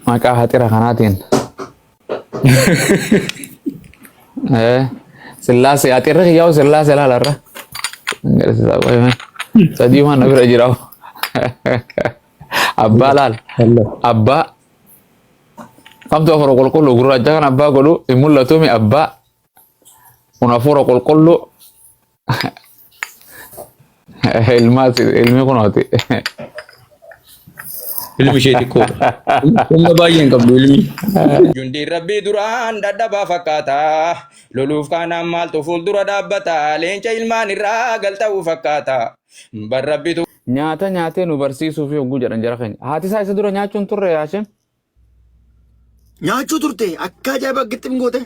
Maqaa haxira kanaatiin. Sillaasee haxirri kiyyaa'u sillaasee laala irra. Agarsiisaa qoyime. Sadii waan na bira jira. Abbaa laala. Abbaa. Kamtu afur qulqulluu gurraacha kan abbaa godhu hin mul'atumi abbaa. Kun hafuura qulqulluu. Ilmaas ilmi kunooti. Ilmi ishee xiqqoodha. Humna baay'ee hin qabdu ilmi. Jundiin rabbii duraan dadhabaa fakkaata. Loluuf kaanaan maaltu fuuldura dhaabbata. Leenca ilmaan irraa galta'uu fakkaata. Bar rabbitu. Nyaata nyaatee nu barsiisuuf yogguu jedhan jara keenya. Haati isaa isa dura nyaachuun turre Haashim. Nyaachuu turte akka ajaa'iba gixxim goote.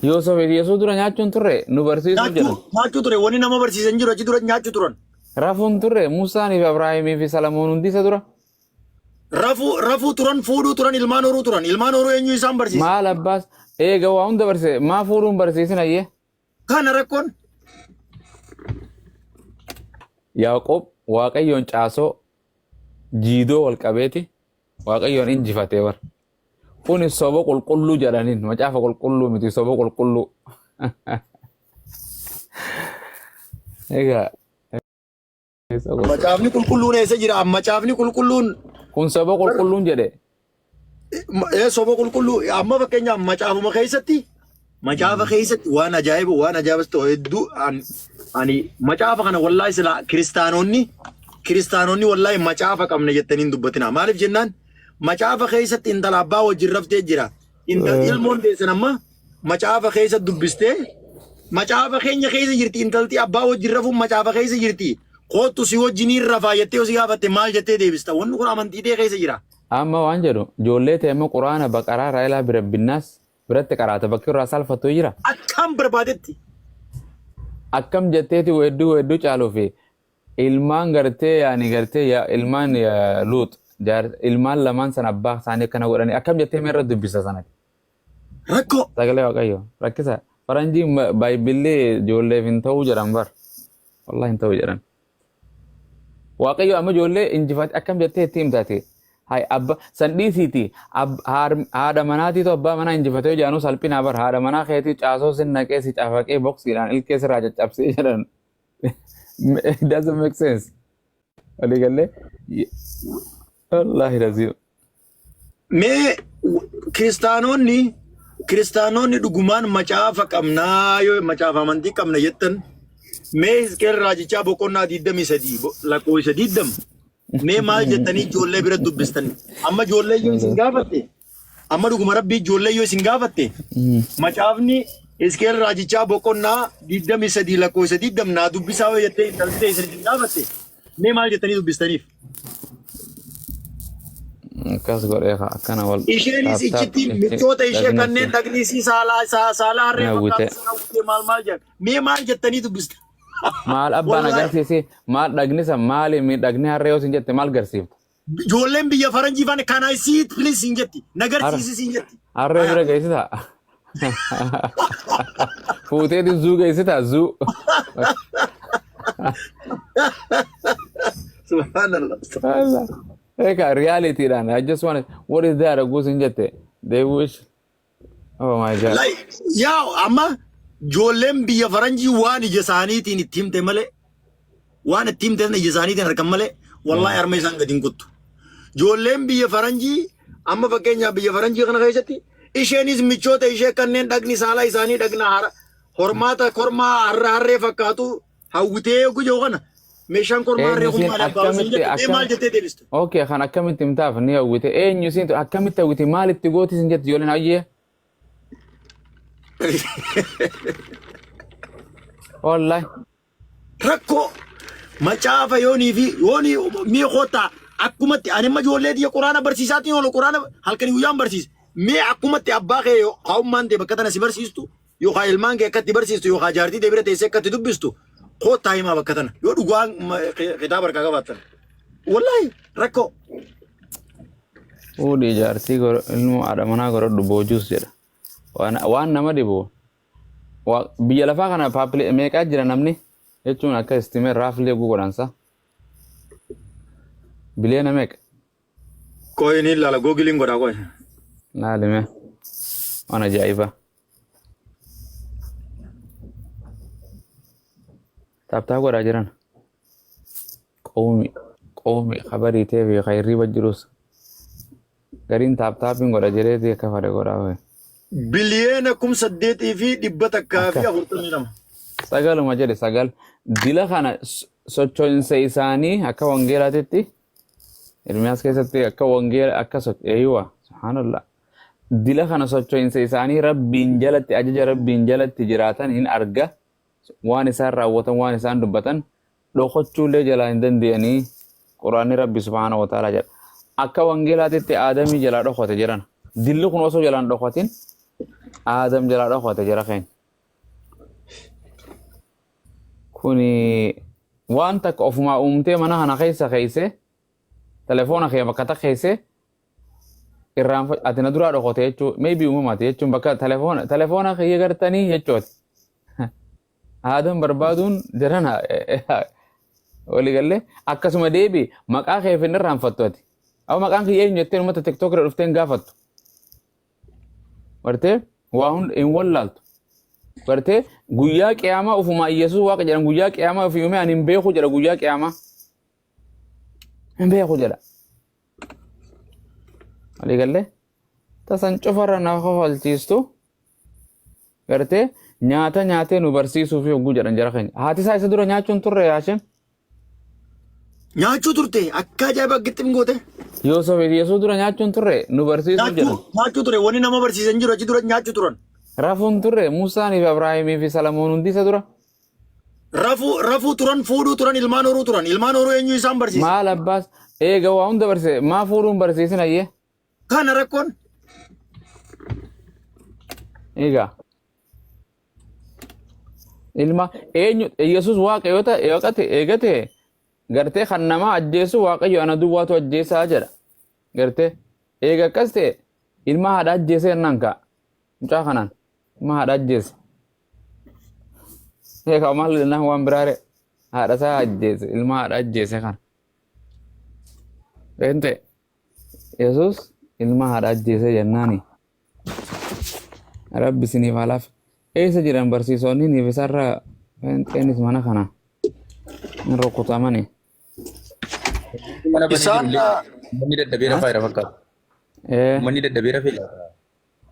Yoosef Yesuus dura nyaachuun turre nu barsiisuuf Nyaachuu jedhan. nyaachuu ture wanni nama barsiisan jiru achi dura nyaachuu turan. Rafuun turre Muusaan fi Abrahaamii fi Salamoon hundi isa dura. Rafuu rafuu turan fuudhuu turan ilmaan horuu turan ilmaan horuu eenyu isaan barsiise. Maal abbaas eega waa hunda barsiise maa fuudhuun barsiisin ayyee. Kana rakkoon. Yaaqoob Waaqayyoon caasoo jiidoo wal qabeeti Waaqayyoon injifatee bar. Kuni soba qulqulluu jedhaniin macaafa qulqulluu miti soba qulqulluu. Egaa Macaafni qulqulluun eessa jira? Macaafni qulqulluun kun soba qulqulluun jedhe. Soba qulqulluu amma fakkeenyaaf macaafuma keessatti macaafa keessatti waan ajaa'iba waan ajaa'ibas ta'u hedduu ani macaafa kana wallaahi silaa kiristaanonni kiristaanonni wallaahi macaafa qabna jettanii hin dubbatina. Maaliif jennaan macaafa keessatti intala abbaa wajjin raftee jira. Intal ilmoon teessan amma macaafa keessa dubbistee macaafa keenya keessa jirti intalti abbaa wajjin rafuun macaafa keessa jirti. Koottu si wajjiniin rafaa jettee yoo si gaafatte maal jettee deebista? Wanni kun amantii tee keessa jira. Amma waan jedhu ijoollee ta'e immoo quraana baqaraa raayilaa bira binnaas biratti qaraata bakki irraa saalfattu jira. Akkam barbaadetti. Akkam jetteeti weedduu weedduu caaluu fi ilmaan gartee yaani gartee yaa ilmaan yaa luux jaar ilmaan lamaan sana abbaa isaanii akkana godhanii akkam jettee meerra dubbisa sanatti. Rakkoo. Sagalee Waaqayyo rakkisa faranjiin baaybilli ijoolleef hin ta'uu jedhan bar wallahi hin ta'uu jedhan. Waaqayyo amma ijoollee injifate akkam jettee itti himtaati. Hay abba san dhiisiiti haadha manaatiitu abbaa manaa injifatee jedhanuu salphinaa bar haadha manaa keetii caasoo sin naqee si cafaqee boksiidhaan ilkee sirraa caccabsee jedhan. It doesn't make sense. Walii gallee. Wallaahi laziim. Mee kiristaanonni kiristaanonni dhugumaan macaafa qabnaa yoo macaafa amantii qabna jettan mee Hisqeel raajichaa boqonnaa 23 lakkoofsa 20 mee maal jettanii ijoollee bira dubbistan amma ijoollee yoo isin gaafatte amma dhuguma rabbii ijoollee yoo isin gaafatte macaafni Hisqeel raajichaa boqonnaa 23 lakkoofsa 20 naa dubbisaa yoo jettee intalli ta'e isin gaafatte mee maal jettanii dubbistaniif? Akkas godhee kaa akkana wal Isheenis taap taap ichitti itti michoota ishee dhagna kanneen itti dhagni isii saalaa isaa saalaa harree hawwite. fakkaatu sana hawwitee maal maal jedhan. Mee maal jettanii dubbista? Maal abbaan Wallaahi agarsiisi maal dhagni san maali miidhagni harree yoo sin jette maal garsiifta? ijoolleen biyya faranjii faana can I see it please siin jetti. Na Har garsiisi siin jetti. harree bira geessitaa? Fuuteeti zuu geessitaa zuu. Subhanallah. Allah. Egaa realityidhaan I just want what is that goos hin jette they wish oh my god. Like, yaa amma ijoolleen biyya faranjii waan ija isaaniitiin itti himte malee waan itti himte sana ija isaaniitiin argan malee wallaahi harma isaan gadi hin kuttu. Ijoolleen biyya faranjii amma fakkeenyaaf biyya faranjii kana keessatti isheenis michoota ishee kanneen dhagni saalaa isaanii dhagna hara hormaata kormaa harra harree fakkaatu hawwitee gujoo kana meeshaan kormaa harree Eenyu kun isiin maali abbaa osoo hin akkamitti jette mee akkam maal jettee deebiste? okay kan akkamitti himtaaf ni hawwite eenyu isiin akkamitti hawwite maal itti gooti isin jette ijoolleen hayyee wallahi Rakkoo macaafa yoonii fi yoonii mee kottaa akkumatti ani amma ijoollee tiyya quraana barsiisaatiin oolu quraana halkanii guyyaan barsiisa. Mee akkumatti abbaa kee haummaan tee bakka tana si barsiistu yookaan ilmaan kee akkatti barsiistu yookaan jaartii tee bira teessee akkatti dubbistu kottaa himaa bakka tana yoo dhugaan kitaaba harkaa qabaattan. Wallaahi rakkoo. Fuudhii jaartii ilmoo haadha manaa godhadhu boojuus jedha. Waan nama dhibu biyya lafaa kana paappilee meeqaa jira namni jechuun akka istimee raaflee godhansa. Biliyoona meeqa? Qoy ni ilaala googiliin godhaa qoy. Laalime waan ajaa'ibaa. Tap tap godhaa jiran. Qoomi qoomi kabarii ta'ee fi kan hirriba jirus gariin tap tapiin godha jedheeti akka fedhe godhaa wayi. Biliyeena 8142. Akka sagaluma jedhe sagal dila kana socho'insa isaanii akka wangeelaatitti Ermiyaas keessatti akka wangeela akka eeyyuwa subhaanallah dila kana socho'insa isaanii Rabbiin jalatti, ajaja Rabbiin jalatti jiraatan hin arga. Waan isaan raawwatan, waan isaan dubbatan dhokochuullee jalaa hin danda'anii Quraanni Rabbi subhaanahu wa ta'ala jedha. Akka wangeelaatitti Aadamii jalaa dhokote jedhan. Dilli kun osoo jalaan dhokotin Aadam jalaa dhokote jara keenya. Kuni waan takka ofumaa uumtee mana kana keessa keesse, telefoona kee bakka takka keesse irraan ati na duraa dhokote jechuu, maybe uumamaati jechuun, bakka telefoona kiyya gartanii jechuuti. Aadam barbaaduun jarana waliigallee akkasuma deebi maqaa kee fin irraanfattu ati. Amma maqaan kiyya eenyu jettee uummata TikTok irra dhuftee hin gaafattu. Bartee waa hunda hin wallaaltu. Bartee guyyaa qiyaamaa ofumaa Iyyasuus Waaqa jedhan, guyyaa qiyaamaa ofii uume ani hin beeku jedha, guyyaa qiyaamaa. Hin beeku jedha. Waliigallee tasan cufarra na kofalchiistu gartee nyaata nyaatee nu barsiisuuf yogguu jedhan jara keenya. Haati isaa isa dura nyaachuun turre Haashim. Nyaachuu turte, akka ajaa'iba gixxim goote. Yoosef Yesuus dura nyaachuun turre nu barsiisuuf Nyaachuu jedhan. Nyaachuu ture, wanni nama barsiisan jiru achi dura nyaachuu turan. Rafuun turre Musaanii fi Abrahaamii fi Salamoon hundi isa dura. Rafuu turan, fuudhuu turan, ilmaan horuu turan. Ilmaan horuu eenyu isaan barsiise? Maal abbaas eega waa hunda barsiise, maa fuudhuun barsiisin ayyee. Kana rakkoon. Egaa ilma eenyu Yesuus Waaqa yoo ta'e, eegate eegate gartee kan nama ajjeesu Waaqayyo ana duwwaatu ajjeesaa jedha. Gartee eega akkas ta'e ilma haadha ajjeesee jennaan ka'a. Mucaa kanaan ilma haadha ajjeese. Egaa maal jennaan waan biraare haadha isaa ajjeese, ilma haadha ajjeese kana. Eente Yesuus ilma haadha ajjeese jennaani. Rabbi isiniif haa laafu. Eessa jiran barsiisonni niif isarra feenxeenis mana kana hin rukutamani. Mana banee Isaan jirullee manni dadhabee rafaa jira fakkaata. Ee Manni dadhabee rafee jira.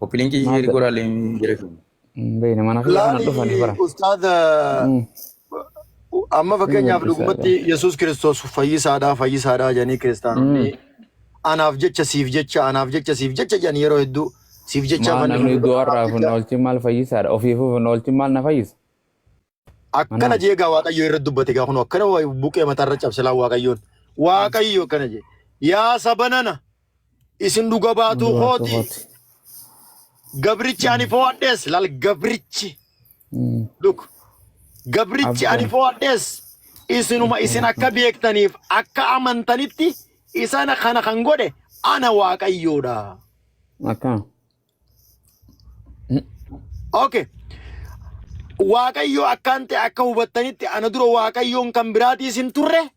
Copy linkii maal ishee godhaalee jira. Hin beekne mana kiyya kana dhufanii bara. Laali ustaaza, amma Sin fakkeenyaaf gabbisaa dhugumatti Yesuus Kiristoos fayyisaadhaa fayyisaadhaa jedhanii kiristaanonni anaaf jecha siif jecha, anaaf jecha siif jecha jedhan, yeroo hedduu siif jecha Maal namni fannifame, du'arraa anaaf of hin jecha oolchin maal fayyisaadha? Ofiifuu hin oolchin maal na fayyisa? Akkana Manaan. jee gaa Waaqayyo irratti dubbate gaa kun akkana buqqee mataarra cabse laa Waaqayyoon. Waaqayyo akkana jee. Yaa saba nana, isin dhuga baatuu Dhuga baatuu kooti. kooti. Gabrichi ani fo'adhees laal gabrichi. Look, gabrichi ani Abdaan. fo'adhees isinuma, isin akka beektaniif akka amantanitti isana kana kan godhe ana Waaqayyoodha. Akkana. Okay. Waaqayyo akkaan ta'e akka hubattanitti ana dura Waaqayyoon kan biraatiis hin turre,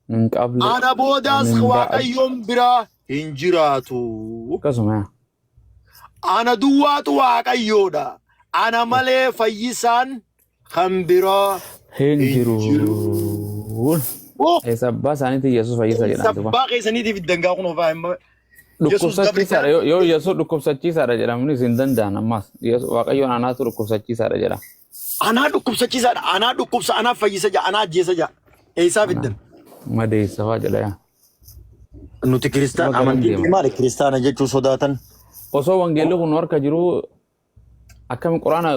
Hin qabne. ana boodaas Min ba'ad. Waaqayyoon biraa hin jiraatu. Akkasuma. Ana duwwaatu Waaqayyoodha. Ana malee fayyisaan kan biraa Hin hin jiru. jiru. Oh, Eessa abbaa isaaniitti Yesuus fayyisa jedhan duuba. Sabbaa keessaniitiif dangaa kun ofaa hin Yesuus Dhukkubsachiisaadha. gabricha Yoo Yesuus dhukkubsachiisaadha jedhamnis hin danda'an ammas. Waaqayyoon anaatu dhukkubsachiisaadha jedha. Anaa dhukkubsachiisaadha. Anaa dhukkubsa, anaa fayyisa ja'a, anaa ajjeesa ja'a. Eessaa fiddan? Madeessa fa'aa jedha yaa. Nuti kiristaan Nama garam amantiin deema. maali kiristaana jechuu sodaatan. Osoo wangeelli kun nu harka jiruu akkam quraana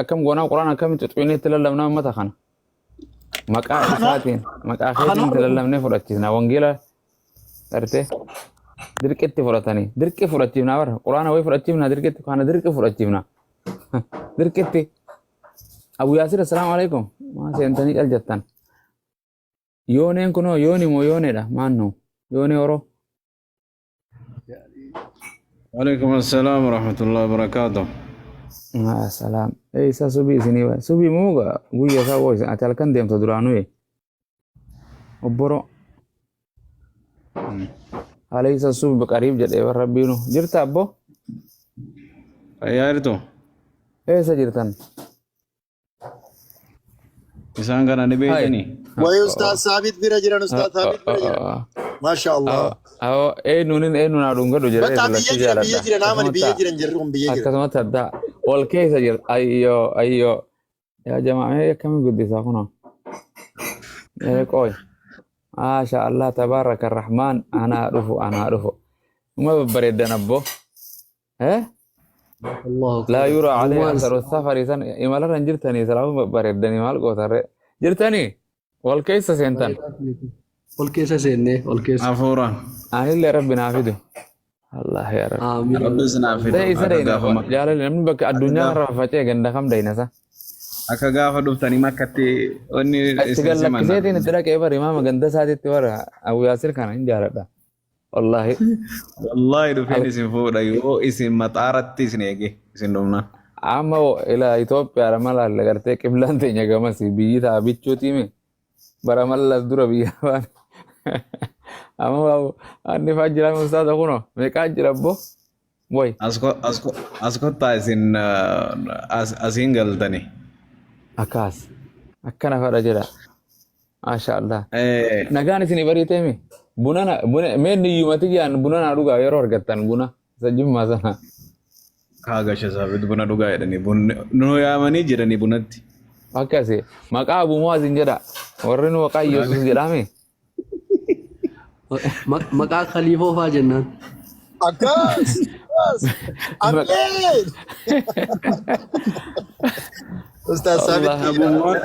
akkam goonaa, quraana akkamitti xuxuinee itti lallabnaa uummata kana? Maqaa isaatiin, maqaa keetiin itti lallabnee fudhachiisna. Wangeela gartee dirqitti fudhatanii dirqi fudhachiifnaa bara quraana wayii fudhachiifnaa, dirqitti kana dirqi fudhachiifnaa dirqitti. Abu Yaasir, assalaamu alaikum. Maa seentanii cal jettan? Yooneen kunoo yooni moo yooneedha maannu yoonee oroo. وعليكم السلام ورحمة الله وبركاته. Salaam. Eessa subii isinii waay subii moo guyyaa isaa woo isin ati halkan deemta duraanuu obboro alaysa subi qariib jedhee bar rabbiinu jirta abbo. Fayyaa jirtu? Eessa jirtan? Isaan kana ni Hai. beektanii? Wayi Ustaaz Saabit bira jiran, Ustaaz Saabit bira jiran. Maasha Allah. Awwa eenyuun eenyuun haa dhungadu jedhee Bakka biyya filachuu jiran, biyya jaaladha. jiran, amani biyya Akkasumatti jiran jirri kun biyya jiran. akkasumatti addaa wal keessa jira. Ayyoo ayyoo yaa jamaa mee akkamiin guddisaa kunoo. Ee qooy. Maasha Allah tabaaraka rahmaan anaa dhufu anaa dhufu. Uma babbareeddan abboo. Eh? Allahu Laa akbar. yuraa alayhi Abumaan asaru safari san imalarra hin jirtanii salaamuu babbareeddanii maal gootarre. Jirtanii wal keessa seentan. Ol keessa seennee ol keessa. Hafuuraan. Anillee rabbi naa fidu. Allah yaa rabbi. Amiin. Rabbi isin haa fidu. Ta'e isa Akka dayna gaafa makka. jaalalli namni bakka Akka addunyaa gaafa irra faffacee ganda kam dayna sa. akka gaafa dhuftanii makkatti wanni Itti isin simanna. gallakkiseetiin itti dhaqee bari imaama ganda isaatitti bara Abu Yaasir kana hin jaaladha. Wallaahi. Wallaahi dhufeen isin fuudha yoo isin maxaaratti isin eege isin dhumna. Amma ila Itoophiyaadha mala gartee qiblaan teenya gamasi biyyi taa bichuutii bara mallas dura biyya baan. Amma anni faa jira ustaaza kunoo meeqaa jira abbo? Way As kottaa isin asiin galtani. Akkas akkana fadha jira. Maasha Allah. Eh, Nagaan isin bariiteemi. Buna na buna mee niyyumati jaan buna naa dhugaa yeroo argattan buna isa jimmaa sana. Kaa gasha saafit buna dhugaa jedhanii bunni nu yaamanii jiranii bunatti. Akkasi maqaa Abu Muwaazin jedha. Warri nu maqaa Yesuus jedhaame. Maqaa Khaliifoo faa jennaan. Akkas! Akkas! Ameen! Ustaaz Saabit Allah. Abu Muwaaz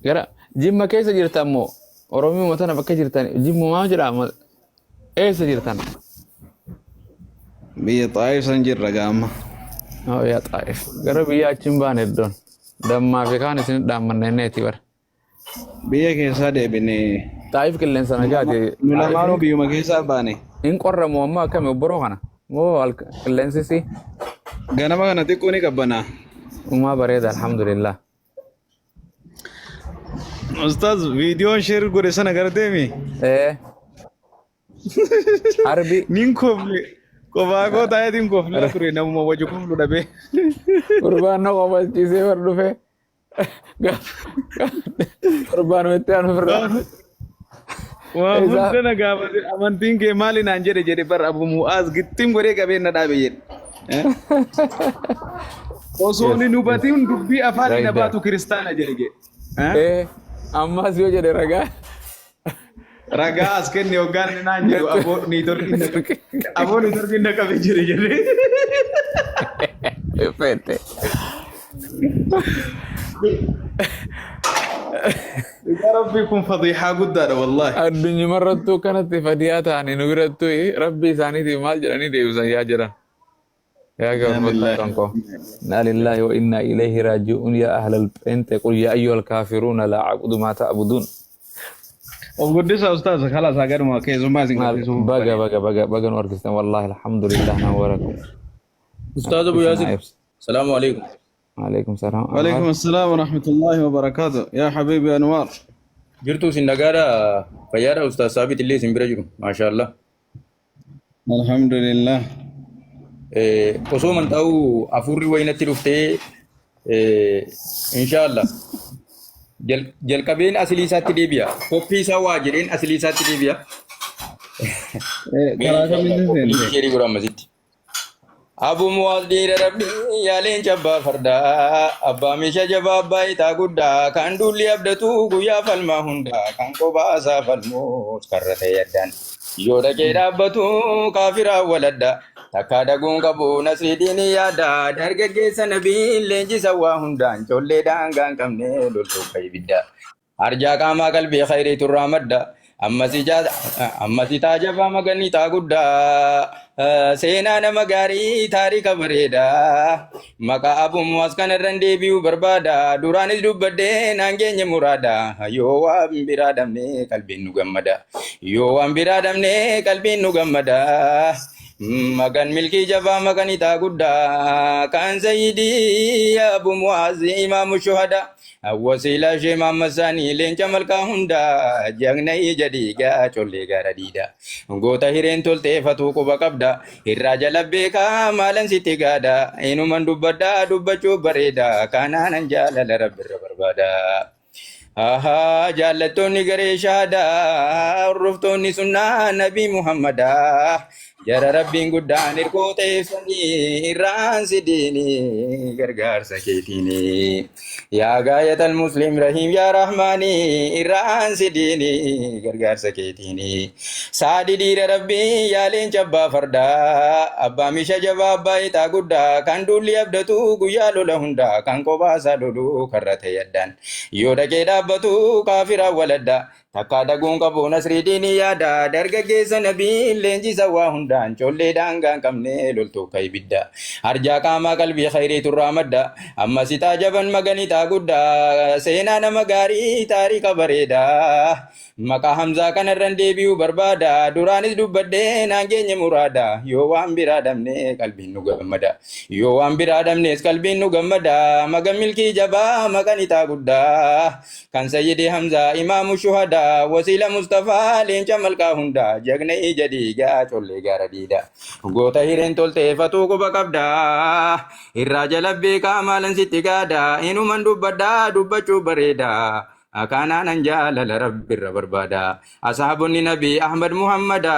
Gara Jimma keessa jirtan moo Oromiyaa tana bakka jirtan Jimmumaa jedhama eessa jirtan? Biyya Xaayif san jirra gaama. Oh yaa Xaayif. Gara biyya achi hin baane iddoon. Dammaa fi kaan isin dhaammanna inneeti bara. Biyya keessaa deebinee. Xaayif qilleensa nagaati. Nu lamaanuu biyyuma keessaa baane. Hin qorramu amma akkami obboroo kana? Moo qilleensi si? Ganama kana xiqqoo ni qabbanaa. Uumaa bareeda alhamdulillah. Ustaaz viidiyoon sheer godhe sana garteemi. Ee. Arbi. Nin kofle. Qofaa koo taa'eetiin koflaa ture namuma wajji koflu dhabee. Gurbaan na qofachiisee bar dhufee. Gurbaan itti aanu firraa. Waa hunda na gaafate amantiin kee maali naan jedhe jedhe bar Abu Mu'aaz gittim godhee qabeen na dhaabe jedhe. Osoo hin hubatiin dubbii afaan hin baatu kiristaana jedhe jedhe. Ee ammas yoo jedhe ragaa. Ragaa as kenne hoggaan inni naan jedhu aboo niitorkiin na qabe aboo niitorkiin na qabe jedhe jedhe. Fete. Yaa Rabbi kun fadiihaa guddaadha wallaahi. Addunyuma irrattuu kanatti fadiyaa ta'anii nu birattuu rabbi isaaniitiif maal jedhanii deebisan yaa jedhan. Yaa gabaabbattuu kan koo. Inna lillahi wa inna ilayhi raaji'uun yaa ahlal pheenxe qul yaa ayyuhal kaafiruuna laa a'budu maa ta'buduun. Of guddisa ustaaz kalaas hagaduma keessummaa isin Maal gabbisuu baga baga baga baga nu argistan wallaahi alhamdulillah na warakum. Ustaaz Abu Isin haa Yaasir. ibsu. Salaamu alaikum. Alaikum salaam. وعليكم السلام ورحمة الله وبركاته يا حبيبي أنوار. Jirtu isin nagaadha fayyaadha Ustaaz Saabit illee isin bira jiru maashaallah. الحمد لله. Osoo man ta'uu hafuurri wayinatti dhuftee inshaallah jalqabeen asilii isaatti deebi'a. Koppii isaa waa jedheen asilii isaatti deebi'a. Karaa kamiin seente? Sheerii godha ammasitti. Abu Muwaaz dhiira rabbii yaa leenca abbaa fardaa abbaa meeshaa jabaa abbaa ixaa guddaa kan duulli abdatu guyyaa falmaa hundaa kan kophaa isaa falmuus karra ta'e addaan yoo dhaqee dhaabbatu kaafiraa waladda takkaa dhaguun qabu nasrii diinii yaada dargaggeessa nabiin leenjisa waa hundaan collee daangaa hin qabne loltuu ibidda Arjaa qaamaa qalbii khayrii turraa madda. Ammas itaa jabaa maganni taa guddaa. Seenaa nama gaarii taarika bareedaa. Maqaa Abu Muwaas kanarran deebi'uu barbaada. Duraanis dubbadhee naan geenye muraada. Yoo waan biraa dhabne qalbiin nu gammada. Yoo waan biraa dhabne qalbiin nu gammada. Magan milkii jabaa magan itaa guddaa kan sayyidii Abu Mu'aaz imaamu shuhada wasiilaa ishee maammasaanii leenca malkaa hundaa jagna ija dhiigaa collee gaara diida goota hireen tolteefatuu quba qabda irraa jala beekaa maalan sitti gaada inuman dubbaddaa dubbachuu bareeda kanaanan jaalala rabbirra barbaada. Ahaa, jaallattoonni garee shahaadaa, hordoftoonni sunnaa Nabii Muhammadaa, jara Rabbiin guddaan hirkoo ta'eefsanii irraan si diinii gargaarsa keetiini. Yaa gaayatal muslim rahiim yaa rahmaanii irraan si diinii gargaarsa keetiini. Saadi dhiira Rabbii yaa leenca abbaa fardaa, abbaa misha jabaa abbaa ixaa guddaa, kan duulli abdatu guyyaa lola hundaa, kan qobaasaa lolu karra ta'e addaan. Yoo dhaqee dhaabbatu kaafiraan waladda. Takkaa daguun qabu nasrii diinii yaada. Dargaggeessa nabiin leenjisa waa hundaan collee daangaa hin qabne loltuu akka ibidda. Arjaa qaamaa qalbii khayrii turraa madda. Amma sixaa jaban maganitaa guddaa. Seenaa nama gaarii taarika bareedaa. Maqaa Hamzaa kanarran deebi'uu barbaada. Duraanis dubbadhee naan geenye muraada. Yoo waan biraa dhabne qalbiin nu gammada. Yoo waan biraa dhabnes qalbiin nu gammada. Magan milkii jabaa maqan ixaa guddaa. Kan Sayyidi Hamzaa imaamu shuhadaa. Wasiila Mustafaa leenca malkaa hundaa. Jagna ija dhiigaa collee gaara diida. Goota hireen toltee fatuu quba qabda. Irraa jala beekaa maalan sitti gaada. Inuman dubbadhaa dubbachuu bareeda. Akaanaanan jaalala Rabbirra barbaada. Asaabonni Nabii Ahmad Muhammada.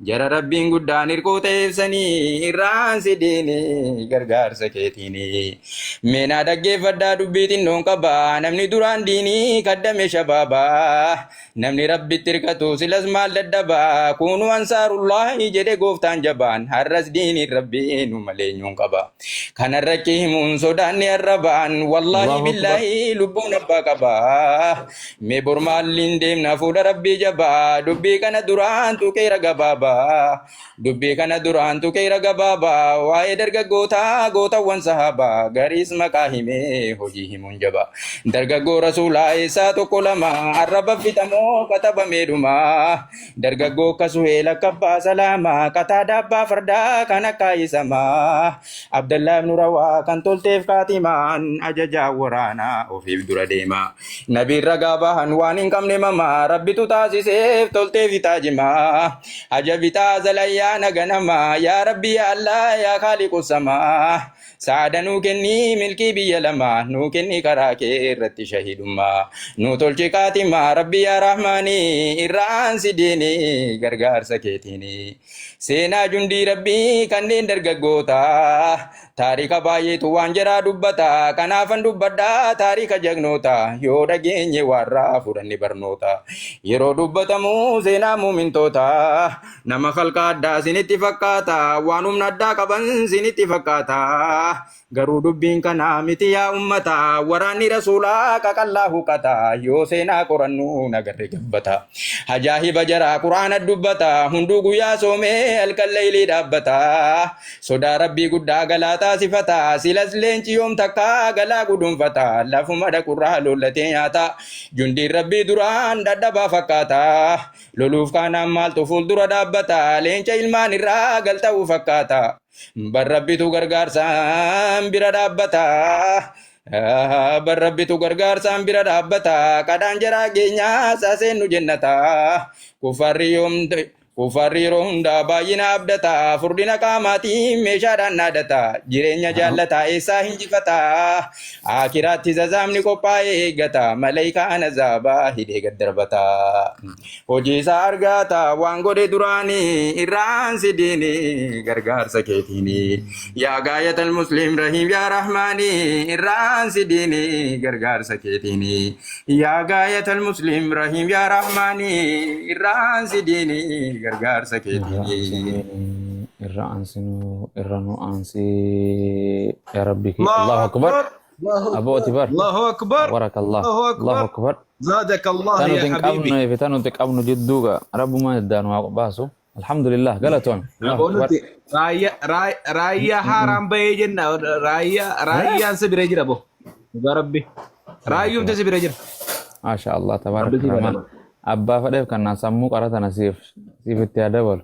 Jara Rabbiin guddaan hirkoo ta'eefsanii irraan si diini gargaarsa keetiini. Meenaa dhaggeeffadhaa dubbii xinnoon qaba. Namni duraan diinii kaddame shabaaba. Namni Rabbitti hirkatu silas maal dadhaba. Kuunu ansaarullaahi jedhe gooftaan jabaan. Har'as diiniin Rabbii nu malee eenyuun qaba. Kanarra himuun sodaanni arrabaan. Wallaahi Allahu Akbar. billaahi lubbuun abbaa qaba. Mee bor maaliin deemna fuula Rabbii jabaa. Dubbii kana duraan tuqeera gabaabaa. Dubbii kana duraan tuqeera gabaabaa. Waa'ee dargaggootaa gootawwan sahaabaa. Gariis maqaa himee hojii himuun jaba. Dargaggoo rasuulaa eessaa tokko lama. Arraba fixamoo katabamee dhuma. Dargaggoo akka Suheel akka abbaa salaamaa. Qataa abbaa fardaa kan akka isamaa. Abdallaa ibnu Rawaa kan tolteef kaatimaan ajajaa waraanaa ofiif dura deema. Nabiin ragaa bahan waan hin qabne mama rabbitu taasiseef tolteef itaajimaa. Ajabitaa zalayyaana ganama yaa rabbi yaa Allah yaa kaaliqu samaa. Saada nuu kenni milkii biyya lama nuu kenni karaa kee irratti shahidummaa. Nuu tolchi kaatimaa rabbi yaa rahmaanii irraan si diini gargaarsa keetiini. Seenaa jundii rabbii kanneen dargaggoota taarika baay'eetu waan jaraa dubbata kanaafan dubbadhaa taarika jagnoota yoo dhageenye warraa fudhanne barnoota yeroo dubbatamu seenaa muumintoota nama kalqa addaa sinitti fakkaata waan humna addaa qaban sinitti fakkaata garuu dubbiin kanaa miti yaa ummata waraanni rasuulaa qaqallaa huqata yoo seenaa qorannu nagarre gabbata ajaa'iba jaraa quraana dubbata hunduu guyyaa soomee halkan leeylii dhaabbata sodaa rabbii guddaa galaa taasifata silas leenci yoom takkaa galaa gudunfata lafuma dhaqurraa lollatee nyaata jundiin rabbii duraan dadhabaa fakkaata loluuf kaanaan maaltu fuuldura dhaabbata leenca ilmaan irraa galta'uu fakkaata bar rabbitu gargaarsaan bira dhaabbata. Bar rabbitu gargaarsaan bira dhaabbata. Kadhaan jaraa geenyaa saseennu jennata. Kufarri yoom Kufarri yeroo hundaa baay'ina abdata. Furdina qaamaatiin meeshaadhaan naadata. Jireenya jaallataa eessaa hinjifata. Akiraatti zazaamni qophaa'ee eeggata. Malaayikaan azaabaa hidhee gad darbata. Hojii isaa argata waan godhe duraanii irraan si diini gargaarsa keetiini. Yaa gaayatal muslim rahiim yaa rahmaanii irraan si diini gargaarsa keetiini. Yaa gaayatal muslim rahiim yaa rahmaanii irraan si diini gargaarsa keetiini. Irra aansinuu irra nu aansii yaa rabbi kee الله Allahu akbar أكبر abooti bar الله أكبر barakallah الله Allahu أكبر akbar زادك الله tanuti يا hin حبيبي qabnu fi tanuti qabnu jidduuga rabbumaan iddaan waa baasu alhamdulillah galatoon Allahu akbar Abonuti raayyaa raayyaa haaraan bahee jenna raayyaa raayyaan si bira jira bo. Dhugaa rabbi. Raayyuumti si bira jira. maasha Allah tabaaraka Rabbi si rahmaan badhaasa. abbaa fedheef kannaan sammuu qaratana siif siif itti haa dabalu.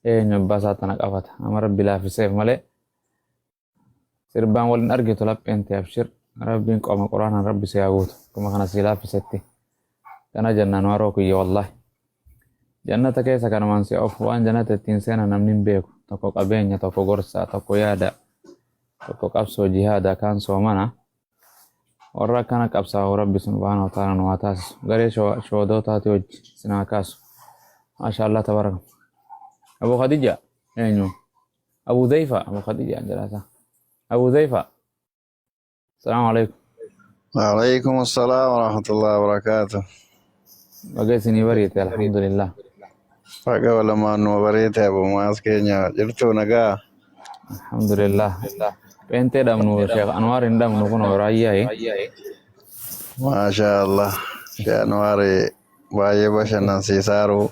Eenyu abbaa isaa tana qabata. Amma rabbi laaffiseef malee sirbaan waliin argitu lapheen ta'e abshir. Rabbiin qoma quraanaan rabbi si haa guutu. Akkuma kana si laaffisetti. Kana jennaan waroo kiyya wallaahi. Jannata keessa kanumaan si ofu waan jannata ittiin seenan namni hin beeku. Tokko qabeenya, tokko gorsa, tokko yaada, tokko qabsoo jihaada, kaan soomana. Warra akkana qabsaa'u rabbi subhaanahu wa ta'ala nu haa taasisu. Garee shoodootaati wajji isin haa kaasu. Maasha Allah tabaraka. Abu Khadija eenyu? Abu Zayfa Abu Khadija jedhata. Abu Zayfa. Salaamu alaikum. وعليكم السلام ورحمة الله وبركاته. Baga isinii bariite alhamdulillah. Baga walumaan nu bariite Abu Mu'aaz keenya jirtu nagaa. Alhamdulillah. Pheenxee dhabnu Sheekh Anwaar hin dhabnu kun raayyaa. Maasha Allah. Sheekh Anwaar baay'ee bashannansiisaaru.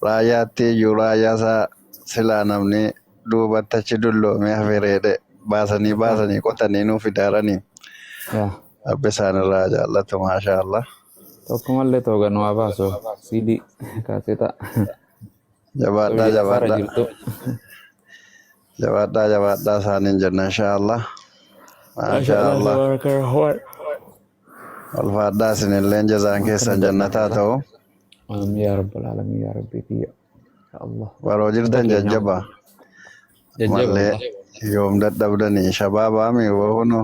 Raayyaatti iyyuu raayyaa isaa silaa namni duubatti achi dulloomee hafeereedhe baasanii baasanii qotanii nuuf fidaaranii. Yaa. Rabbi isaan irraa jaallatu maasha Allah. Tokkumallee tooga nu haa baasu. CD kaaseeta. Jabaadhaa Biyya lafaarra jabaadhaa. jirtu. Jabaadhaa jabaadhaa isaaniin jenna insha Allah. Maasha Maasha Allah Allah. tabaraka rahmaan. Ulfaadhaa isinilleen jazaan Akkana keessan jenna jannataa wallah. ta'u. Amiin yaa rabbal aalamiin yaa rabbii kiyya. Ya Allah. Baroo Hunda jirtan keenya jajjaba. jajjaba Mallee wallah. yoom dadhabdanii shabaabaami wohunu.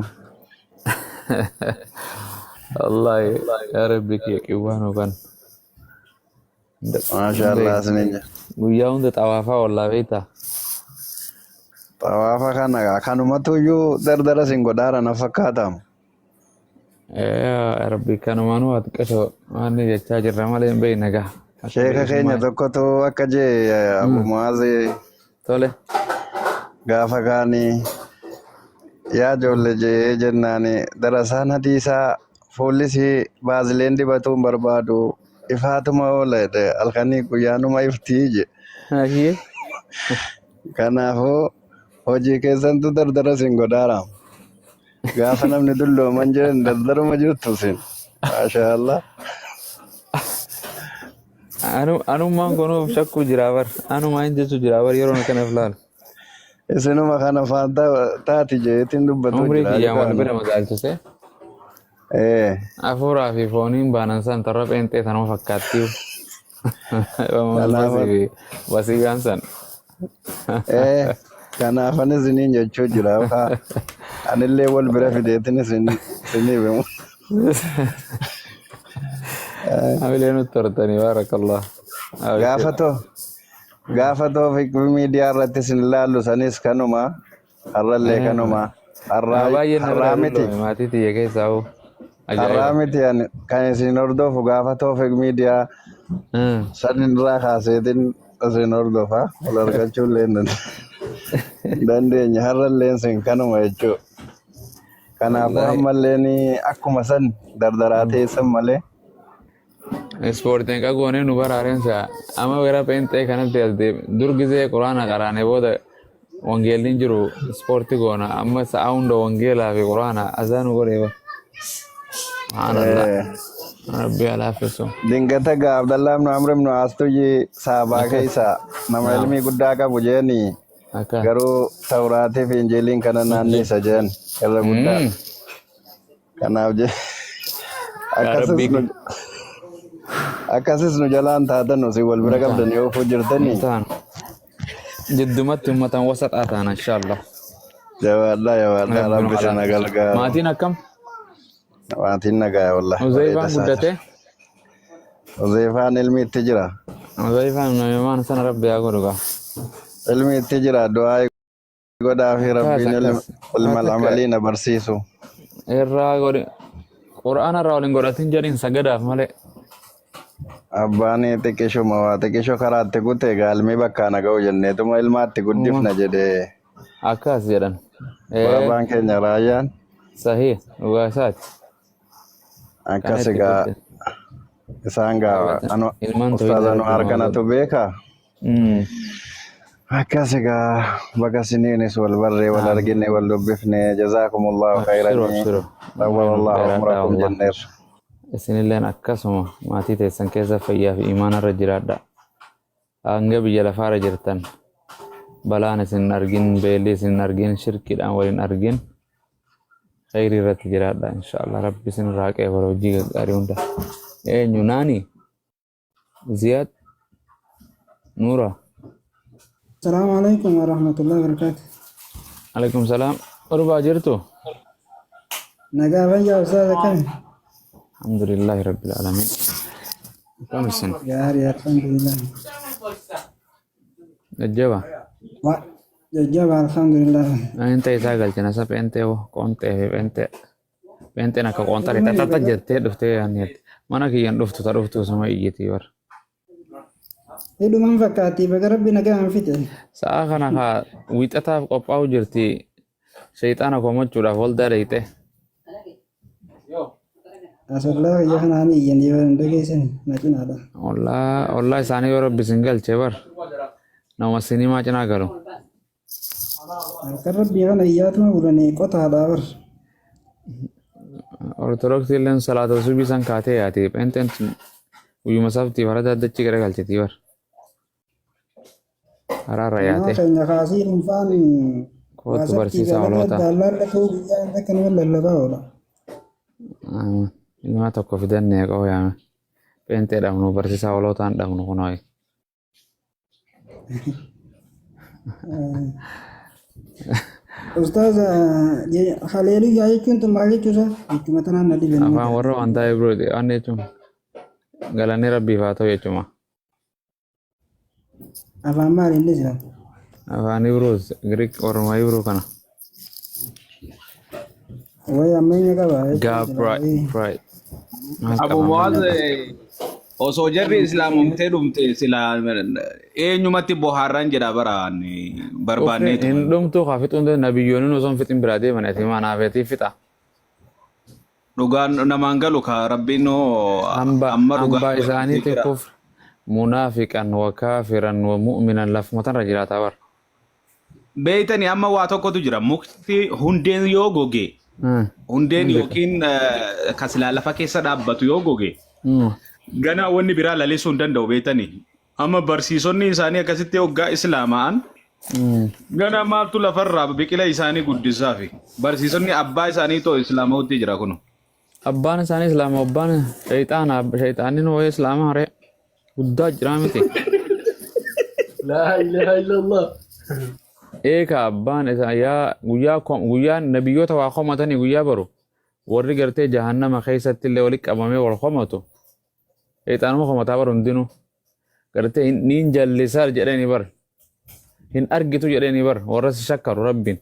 Wallahi yaa rabbii kiyya qiwwaanuu kan. Maasha Allah isinin jedha. Guyyaa hunda xawaafaa wallaa beektaa. Xawaafa kana kanumatu iyyuu dardara isin godhaara na fakkaatamu. Yaa rabbi kanumaanuu haa xiqqasho waan inni jechaa jirra malee hin beekne gaa. Akka Sheeka keenya bilisummaa. tokkotu akka jee Abu Mu'aazi Tole. gaafa kaanii yaa ijoollee jee jennaani darasaan hadiisaa fuullisii baazileen dibatuu hin barbaadu ifaatuma oola jedhe halkanii guyyaanuma iftii je. Ayyee. Kanaafuu hojii keessantu dardara isin godhaara. Gaafa namni dullooman jiran dardaruma jirtu isin. Maasha Allah. Anummaan kunuuf shakkuu jira bar. Anumaa hin jechu jira bar yeroo akkanaaf laalu. Isinuma kana faan taati jeetiin dubbatu Umrii jira kiyyaan wal jechuudha. bira madaalchise. Eh, Afuuraa fi fooniin baanan san tarra pheenxee sanuma fakkaattii. kanaaf Basii fi basiigaan san. eh kanaafan isiniin jechuu jira. Haa, anillee wal bira fideetin isin isiniif himu. Amilee nutti hortanii baarakallah. Gaafa too gaafa toofiq miidiyaa irratti isin ilaallu sanis kanuma har'allee kanuma Nama har'aa baay'een na biraa har'aa miti. dulloome maatii tiyya keessaa hoo. Har'aa Ajaa'iba. miti ani kan isin hordofu gaafa toofiq miidiyaa san irraa kaaseetin isin hordofa wal argachuu illee hin dandeenye har'allee isin kanuma jechuudha. Kanaafuu Wallaahi. ammallee akkuma san dardaraa teessan malee Ispoortiin qagoonee nu baraareensa amma gara pheenxee kanatti as deeme dur gizee quraana qaraane booda wangeelli hin jiru ispoortii goona amma sa'a hunda wangeelaa fi quraana azaa nu godhee bara. Subhaanallah. Rabbi alaaffisu. Dingata gaa Abdallaa ibnu Amr ibnu Astuyyi saabaa Akkas. keessa nama Naam. ilmii guddaa qabu jeeni Akka. garuu Tawraatii fi Injiiliin kana naannisa jeen irra guddaa. Kanaaf je Yaa akkasis Rabbii nu akkasis nu jalaan taatan si wal bira Hin taanu. qabdanii oofuu jirtanii Hin taanu. Jiddumatti ummatan wasaxaa taana inshaallah. Jabaadhaa jabaadhaa Rabbi nu rabbi isin haa alaaffisu. gargaaru. Maatiin akkam? Maatiin nagaa wallahi bareeda Huzeeyfaan isaa guddatee? jira. Huzeeyfaan ilmi itti jira. Huzeeyfaan namimaan sana rabbi haa godhu gaa. Ilmi itti jira du'aa godhaa fi Akkas rabbiin akkas. ilma Waa takka amalii na barsiisu. irraa godhi. Qura'aana irraa waliin godhatin jedhin sagadaaf malee. Abbaan xiqqishuma waa xiqqisho karaatti kute gaalmii bakkaa na ga'u jenneetuma ilmaatti guddifna jedhee Akkas jedhan. Ee baabaan keenya raayyaan sahii dhugaa isaati. Kana akkas itti egaa kutte. isaan gaa Ilmaan ustaaz tooyidha Anwaar rabbi nu haa kanatu godhu. beeka. Akkas egaa baga siniinis wal barree wal Naam. argine wal dubbifne jazaakumullahu Abshiru khayranii abshiru. Umrii nuuf xawwalallahu dheeradhaa umrakum wallah. jenneerra. Isinilleen akkasuma maatii teessan keessa fayyaa fi imaana irra jiraadha. Hanga biyya lafaarra jirtan. Balaan isin hin argin, beelli isin hin argin, shirkiidhaan wal hin argin. Khayrii irratti jiraadha inshallah. Rabbi isin irraa qeebala hojii gaggaarii hunda. Eenyu naani? Ziyaad Nuura. Assalamu alaikum warahmatullahi wabarakatuh. Alaikum salaam. Orbaa jirtu? Nagaa fayyaa ustaaz akkami? Alhamdulillahi rabbil alamin. Akkam isin? Gaarii alhamdulillah. Jajjaba. Wa jajjaba alhamdulillah. Pheenxee isaa galchina isa pheenxee hoo qoonxee fi pheenxee. Pheenxeen akka qoonxaree tattata jettee dhuftee yaanneetti. Mana kiyyan dhuftu ta dhuftu osuma iyyitii bar. Hidhumaan fakkaatti baga rabbi nagaan fixe. Sa'a kana kaa wiixataaf qophaa'u jirti. Sheexaana komachuudhaaf waldaa dhayxe. Asollaa kiyya kanaan iyyan yoo hin dhageessani na cinaadha. Ollaa ollaa isaanii yoo rabbi isin galche bar. Nama sinimaa cinaa galu. Harka rabbii kana iyyaatuma bulanii qotaadhaa bar. Ortodoksii illeen salaata subii san kaatee yaati. Pheenxeen tun guyyuma sabtii farada addachii gara galchiti bar. Haraarra Nama yaate. keenya kaasii dhuunfaan Kootu waa sabtii barsiisaa galata oloota. daallaallatee guyyaa akka nama lallabaa oola. Ilma tokko fidannee qoo yaame. Pheenxee dhabnu barsiisaa olootaan dhabnu kunooyi. Ustaaz haleeluyyaa jechuun tun maal jechuusa? Jechuma tanaan na dhibe nama Afaan warra gaafate. waan ta'eef birooti. Waan jechuun galanni rabbiif haa ta'u jechuma. Afaan maali inni jira? Afaan Ibroos Giriik Oromoo Ibroo kana. Wayi ammayya qaba jechuun Gaa jira. pride Wayi. pride. Maal Abu qaba Muwaaz ammayya qaba. osoo jarri islaamomtee dhumte sila eenyumatti bohaarran jedha baraan Kufri barbaanneetu. hin dhumtuu kaa fixuun danda'u nabiyyoonni osoo hin fixin biraa deeman ati maanaa feetii fixa. Dhugaan namaan galu ka rabbiin hoo Hamba amma dhugaa hambaa barbaadee isaaniiti jira. kufri munaafiqan wa kaafiran wa mu'minan lafuma tanarra jiraataa bara. Beeytani amma waa tokkotu jira. Mukti hundeen yoo goge hundeen Hin beekan. yookiin ka silaa lafa keessa dhaabbatu yoo goge ganaa wanni biraa lalisuu hin danda'u beeytani. Amma barsiisonni isaanii akkasitti hoggaa islaama'an ganaa maaltu lafarraa biqila isaanii guddisaafi. Barsiisonni abbaa isaanii too islaama'utti jira kunu. Abbaan isaanii islaama abbaan shayxaana shayxaanni nu wayii islaama haree guddaa jiraa miti. Laa ilaaha illallah. Eeka abbaan isaa yaa guyyaa guyyaa nabiyyoota waa komatanii guyyaa baru warri gartee jahannama keessatti illee walitti qabamee wal komatu shayxaanuma komataa baru hundinuu gartee niin jallisaa jedhanii bar hin argitu jedhanii bar warra si shakkaru rabbiin.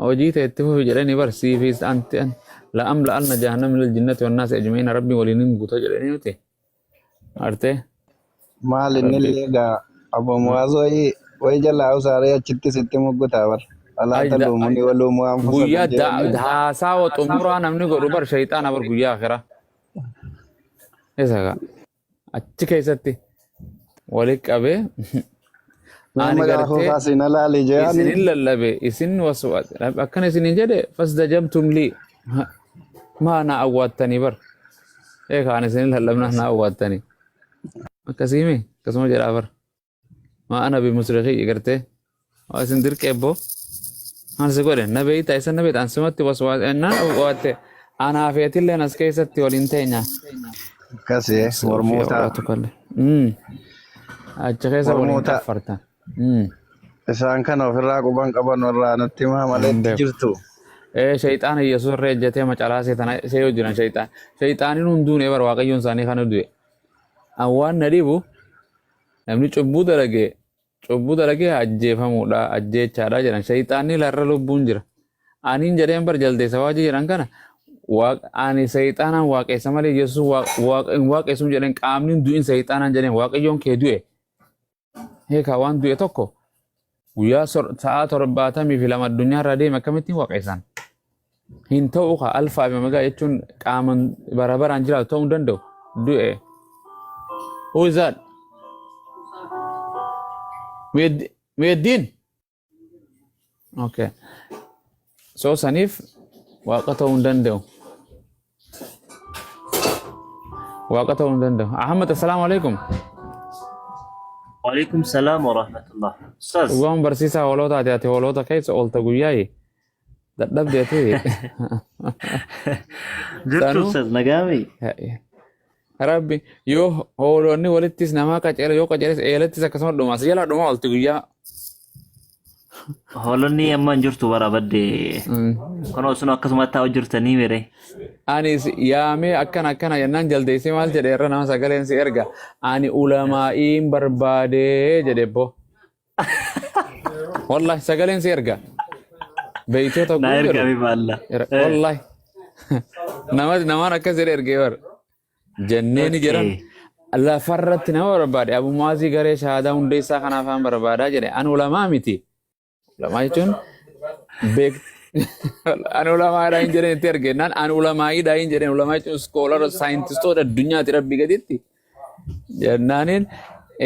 Hojii tee itti fufi jedhanii bar siifis anti an la amla anna jahannam minal jinnati wan naasi ajma'iina rabbiin waliin hin guuta jedhanii miti. Artee Maal inni rabbi illee egaa obbo Muwaaz wayii wayii jalaa usaaree achitti sitti muggutaa bar. Alaa ajda taluumuni waluumuu anfusakum guyyaa jedhanii. haasawa xumuraa namni godhu bar shayxaana bar guyyaa akhiraa. Isa gaa achi keessatti walitti qabee ani Nama gaafuu gartee kaasiin alaali je'anii. isinin lallabe isin waswaas akkana isinin jedhe fastajabtum lii maa na awwaattanii bar eekaa ani isinin lallabna na awwaattanii akkasiimi akkasuma jedhaa bar maa ana bimusrikii gartee waa isin dirqee ebboo maal si godhe na beeyta isa na beeyta an sumatti waswaas ennaan awwaatte anaa fi atilleen as keessatti waliin teenya Akkasii Sofiyaa mormoota walaatu kalle achi keessa waliin mormoota kaffartan isaan kana ofirraa quban qaban warraa nutti himaa malee hin itti beeku. jirtu. Ee shayxaana Yesuus irra ejjatee macalaasee tana ishee yoo jiran shayxaan shayxaaniin hunduun ebar waaqayyoon isaanii kana du'e. An waan na dhibu namni cubbuu dalage cubbuu dalagee ajjeefamuudha ajjeechaadha jedhan shayxaanni larra lubbuun jira. Aniin jedheen bar jaldeessa waajii jedhan kana ani shayxaanaan waaqeessa malee Yesuus hin waaqessu jedheen qaamni hin du'in shayxaanaan jedheen waaqayyoon kee du'e. Heekaa waan du'e tokko guyyaa sa'aa 72 addunyaa irraa deeme akkamittiin waaqessan? Hin ta'u ka alfaa fi omegaa jechuun qaaman bara baraan jiraatu ta'uu hin danda'u. Du'e. Who is that? Muyeddin? Okay. So saniif waaqa ta'uu hin danda'u. Waaqa ta'uu hin danda'u. Ahmad, assalaamu alaikum. Waalaikum salaam wa rahmatullah. Ustaz, Dhugaan barsiisaa hoolotaati ati hoolota keessa oolta guyyaayi. Dadhabde ati. Jirtu Sanuu Ustaz nagaami. Rabbi yoo hoolonni walittis namaa qaceela yoo qaceeles eelattis akkasuma dhuma as jalaa dhuma oolti guyyaa. Hoolonni amma hin jirtu bara badde. Kunoo sun akkasuma taa'u jirtanii mere. Anis yaamee akkana akkana jennaan jaldeessee maal jedhe irra nama sagaleen si erga. Ani ulamaa'iin barbaadee jedhe bbo. Wallahi sagaleen si erga. Beeytoota Na guu jedhu. ergame baalla. Wallahi. Nama namaan akkas jedhe ergee bara. Jennee ni jedhan lafarratti nama barbaade Abu Mu'aazii garee shahaadaa hundeessaa kanaaf aan barbaadaa jedhe an ulamaa miti. Ulamaa jechuun beek an ulamaadha hin jedheen itti ergennaan an ulamaa'iidha hin jedheen ulamaa jechuun iskoolara saayintistoota addunyaati rabbi gaditti. Jennaaniin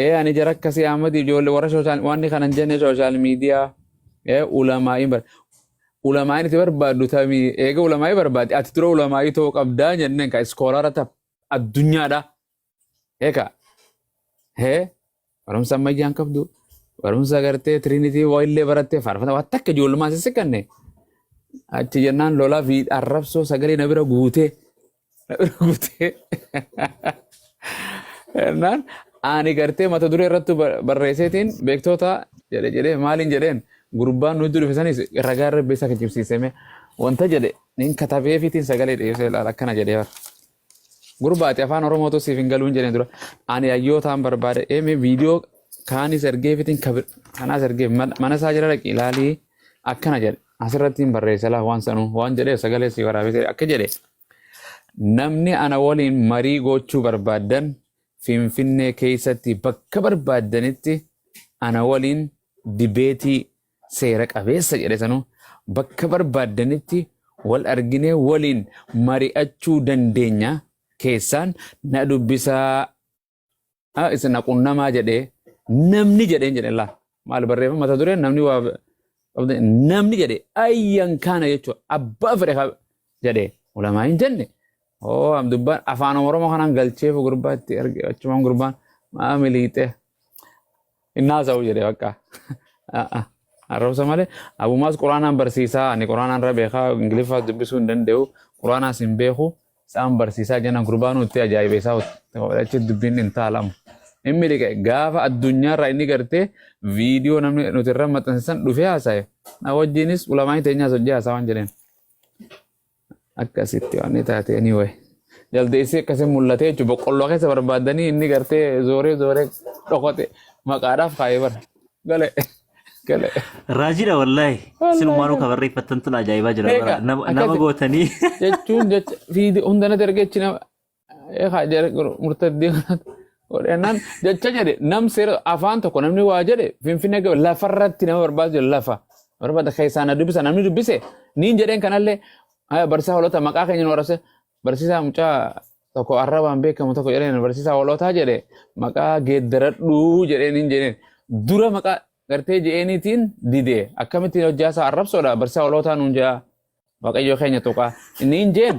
ee ani jara akkasii Ahmad ijoollee warra sooshaal wanni kana hin jenne sooshaal miidiyaa ee ulamaa'iin bar ulamaa'iin itti barbaaddu tamii eega ulamaa'ii barbaadde ati dura ulamaa'ii ta'uu qabdaa jenneen ka iskoolara ta addunyaadha. Eeka hee barumsa ammayyaan qabdu barumsa gartee tiriinitii waayillee barattee faarfata waan takka ijoollummaa si siqanne achi jennaan lolaa fi arrabsoo sagalee na bira guutee na bira guutee jennaan ani gartee mata duree irratti barreesseetiin beektoota jedhe jedhee maaliin jedheen gurbaan nuti dhufe sanis ragaa irra beesaa kijibsiiseme wanta jedhe nin katabeefiitiin sagalee dhiyeessee ilaala akkana jedhee bara. Gurbaa ati afaan Oromootu siif hin galuun jedheen dura. Ani hayyootaan barbaada. Eeme viidiyoo kaanis ergeefitiin kanaas ergeef mana isaa jala dhaqi ilaalii akkana jedhe. Asirratti hin barreessa laa waan sanuu waan jedhee sagalee si waraabee akka jedhe. Namni ana waliin marii gochuu barbaaddan Finfinnee keessatti bakka barbaaddanitti ana waliin dibeetii seera qabeessa jedhe sanuu bakka barbaaddanitti wal arginee waliin mari'achuu dandeenya keessaan na dubbisaa isin na qunnamaa jedhee namni jedheen jedhe laa maal barreeffama mata dureen namni waa namni jedhe ayyan kaana jechuudha abbaa fedhe jedhe ulamaa hin jenne oo am dubbaan afaan oromoo kanaan galcheef gurbaatti arge achumaan gurbaan maa miliixee Hin haasa'u jedhe bakka. Arrabsa malee abumaas quraanaan barsiisaa ani quraanaan irra beekaa ingiliffaas dubbisuu hin danda'u quraanaas hin beeku isaan barsiisaa jennaan gurbaan itti ajaa'ibe isaa achi dubbiin hin taalamu. Hin miliqe gaafa addunyaarraa inni gartee viidiyoo namni nuti irra maxxansisan dhufee haasa'e. Na wajjinis ulamaan teenyaas hojii haasaa waan jedheen. Akkasitti waan taate anyway. Jaldeessi akkasii mul'atee jechuun boqqolloo keessa barbaadanii inni gartee zooree zooree dhokote maqaadhaaf kaa'ee bara. Gale gale. Raajiidha wallaahi. Sinumaanuu ka barreeffattan tun ajaa'ibaa jira bara. Egaa Nama akkasi gootanii. jechuun jecha fiidi hundanatti ergechi nama eegaa jara murtaddii godhannaan jecha jedhe nam seera afaan tokko namni waa jedhe finfinnee gabe lafarratti nama barbaadu jedhe lafa barbaada keessaa na dubbisa namni dubbise niin jedheen kanallee haya barsiisaa hoolota maqaa keenya nu arrabse barsiisaa mucaa tokko arrabaan beekamu tokko jedheen barsiisaa hoolotaa jedhe maqaa geeddaradhuu jedheen hin jedheen dura maqaa gartee je'eeniitiin dide akkamittiin hojjaasaa arrabsoodha barsiisaa hoolotaa nuun jedhaa Waaqayyo keenya tuqaa. Inni hin jeen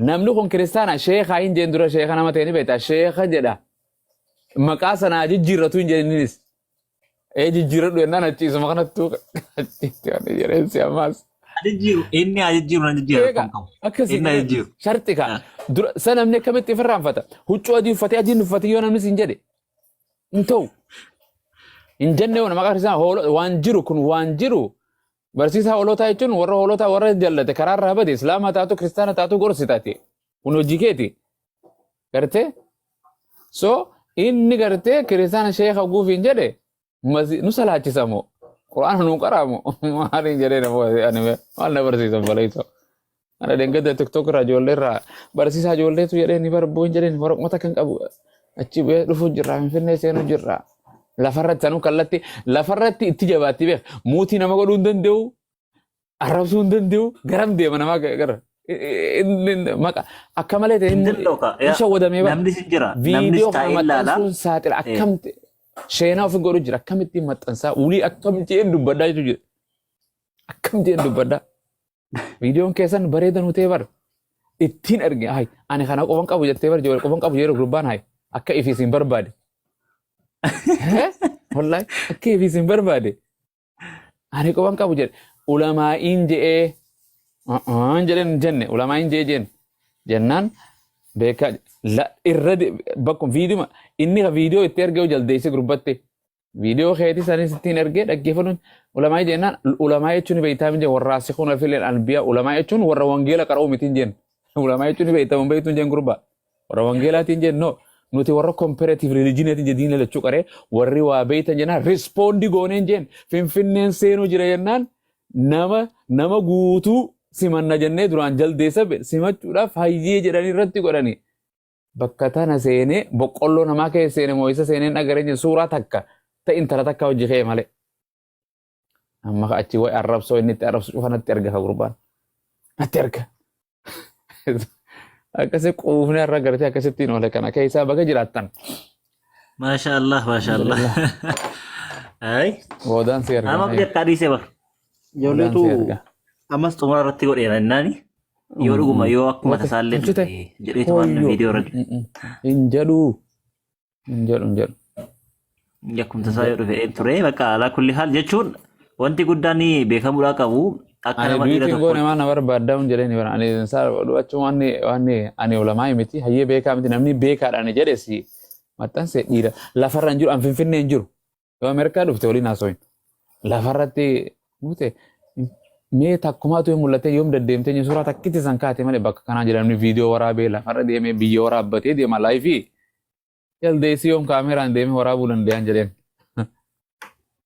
namni kun kiristaana sheekaa hin jeen dura sheeka nama ta'e ni beekta sheeka jedha. Maqaa sanaa jijjiirratu hin jeen innis. Ee jijjiirradhu jennaan achi isuma kanattuu achitti waan jedheen si ammaas. Jijjiiru inni haa jijjiiru nan jijjiira Eega rakkoon qabu. akkasii Inni haa jijjiiru. sharxi kaa dura sa namni akkamitti ifirraanfata huccuu adii uffatee adiin uffatee yoo namni siin jedhe hin ta'u hin jenne yoo maqaa kiristaanaa hoolo waan jiru kun waan jiru Barsiisaa hoolotaa jechuun warra hoolotaa warra jallate karaa irraa bade islaama taatu kiristaana taatu gorsitaati. Kun hojii keeti. Gartee? So inni gartee kiristaana sheeka guufiin jedhe nu salaachisamoo quraana nu qaraamoo maaliin jedhee nama ani maal na barsiisan baleessoo. Ana dengada tiktok irraa ijoollee irraa barsiisaa ijoolleetu jedhee ni barbuu hin jedheen waraqoota kan qabu achi bu'ee dhufuu jirra finfinnee seenuu jirra. Lafarratti sanuu kallatti lafarratti itti jabaatti beek muutii nama godhuu hin danda'u arrabsuu hin danda'u garam deema namaa gara maqa akka malee ta'e Hin danda'u ka. hin shawwadamee bara. Namni sin jira. Namnis Viidiyoo kana taa'ee ilaala. maxxansuun saaxila akkamti sheenaa ofi godhu jira akkamittiin maxxansaa ulii akkam jeen dubbadhaa jechuudha jira akkam jeen dubbadhaa. Viidiyoon keessan bareeda nu ta'e bar ittiin erge hay ani kana qofan qabu jettee bar jechuudha qofan qabu jedhu gurbaan hay akka ifi isin barbaade. Wallaahi akka eefiis hin barbaade. Ani quban qabu jedhe. Ulamaa'iin je'ee hin jedheen hin jenne ulamaa'iin je'ee jeen jennaan beekaa irra bakkuma viidiyoo inni ka viidiyoo itti ergee jaldeessee gurbatte viidiyoo keetii sanis ittiin ergee dhaggeeffatuun ulamaa'ii jennaan ulamaa'ii jechuun beektaa miti warra asikuun fileen anbiyaa ulamaa'ii jechuun warra wangeela qara'uu miti hin jenne ulamaa'ii jechuun beektaa hin beektuu hin jeen gurbaa warra wangeelaatiin jeen no nuti warra comparative religioniitiin jee diina lachuu qaree warri waa beektan jennaan respond gooneen jeen finfinneen seenuu jira jennaan nama nama guutuu simanna jennee duraan jaldeessa simachuudhaaf hayyee jedhanii irratti godhani bakka tana seenee boqqolloo namaa keessa seene moo isa seeneen agaree jiru suuraa takka ta'e intala takka hojii ka'e malee. Amma achi wayi arrabsoo inni itti arrabsu cufa natti erga ka gurbaan. Natti erga. Akkasi quufnee har'a gartee akkasittiin oole kana keessaa baga jiraattan. Maasha Allah, maasha Allah. Ay, Boodaan si erga. amma abdii akka dhiisee bar. Boodaan Ijoolleetu si erga. ammas xumura irratti godheera jennaani. Yoo dhuguma yoo akkuma tasaallee Tolchite. jedheetu waan Hoyyoo. viidiyoo irratti. Hin jedhu. Hin jedhu hin jedhu. Akkuma tasaa yoo dhufe ture bakka alaa kulli haal jechuun wanti guddaan beekamuudhaa qabu akka Ani nama dhiira duutiin tokko goone maal na barbaaddaa hin jedheen bara. Ani isaa achuma wanni wanni ani ulamaa miti hayyee beekaa miti namni beekaadha ani jedhe si maxxanse dhiira lafarra hin jiru an finfinnee hin jiru. Yoo Ameerikaa dhufte waliin haasawin. Lafarratti mute mee takkumaatu yoo mul'ate yoom deddeemtee inni suuraa takkitti san kaate malee bakka kanaa jira namni viidiyoo waraabee lafarra deemee biyya waraabbatee deema laayifii. Jaldeessi yoom kaameraan deemee waraabuu danda'an jedheen.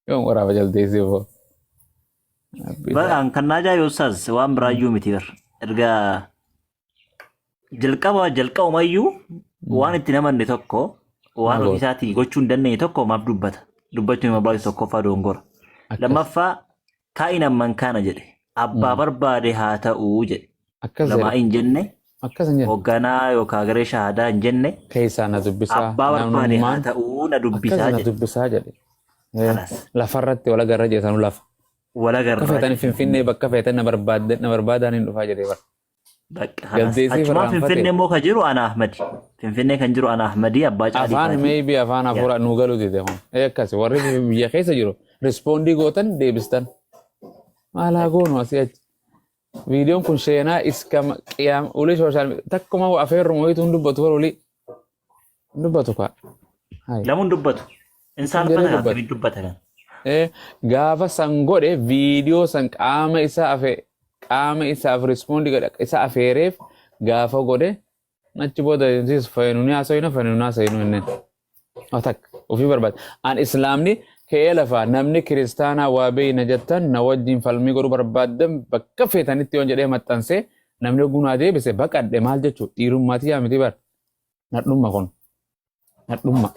Yoom waraaba jaldeessi boo. Baraan kan na ajaa'ibu ustaaz waan biraayyuu miti bar. Erga jalqaba jalqabumayyuu waan itti namanne tokko waan Maal ofii isaatii gochuu hin dandeenye tokko maaf dubbata. Dubbachuun hin barbaachisu tokkoffaa dogongora. Akkas. Lammaffaa kaa'in amman kaana jedhe. Abbaa barbaade haa ta'uu jedhe. Akkas Lamaa jedhe. hin jenne Akkas hin jenne. hoogganaa yookaan garee shahaadaa hin jenne Keessaa na dubbisaa. abbaa barbaade haa Namnummaan ta'uu na akkas dubbisaa na jedhe. dubbisaa jedhe. Kanas Lafarratti wal agarra jedhe lafa. Bakka walagarraa feetan jedhe. Finfinnee bakka feetan na barbaadde na barbaadaan hin dhufaa jedhee bara. Bakka kanas Jaldeessii achumaan irraanfate. Finfinnee immoo kan jiru Ana Ahmadi. Finfinnee kan jiru Ana Ahmadi abbaa Afaan caaliifaati. maybe afaan hafuuraa nu galuu dide kun. Akkas warri biyya keessa jiru respond gootan deebistan. Maal haa goonu asii achi. Viidiyoon kun seenaa iskama qiyaam ulii social takkuma afeerruma wayitu hin dubbatu bara olii. Hin dubbatu kaa. Hai. Lamuun dubbatu. Hin Insaan jedhee uffata dubbatu. akkamitti dubbata kan. Gaafa san godhe viidiyoo san qaama isaa afe qaama isaaf respond godhe isa afeereef gaafa godhe achi booda siis fayyinu ni haasawinu fayyinu ni haasawinu inneen. Takka ofii barbaade. An islaamni ka'ee lafaa namni kiristaanaa waa beeyna jettan na wajjin falmii godhuu barbaaddan bakka feetanitti yoon jedhee maxxansee namni oguu naa deebise baqadhe maal jechuu dhiirummaatii yaa miti bar. Nadhumma kun. Nadhumma.